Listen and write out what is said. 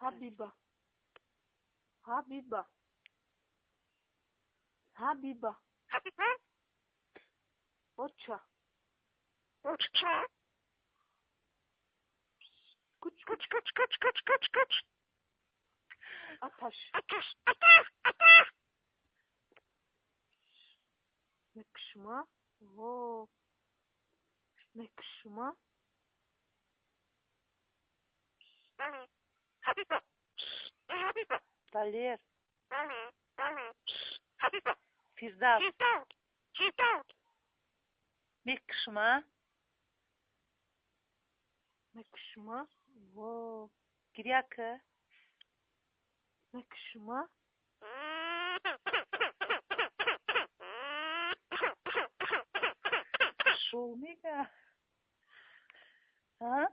Ҳабиба. Ҳабиба. Ҳабиба. Оча. Куч куч куч куч куч куч куч. Аташ. Мекшма. Во. Мекшма. Далер. Фирдавс. Мекшма. Мекшма. Во. Гиря ка. Мекшма. Шоу мега. А?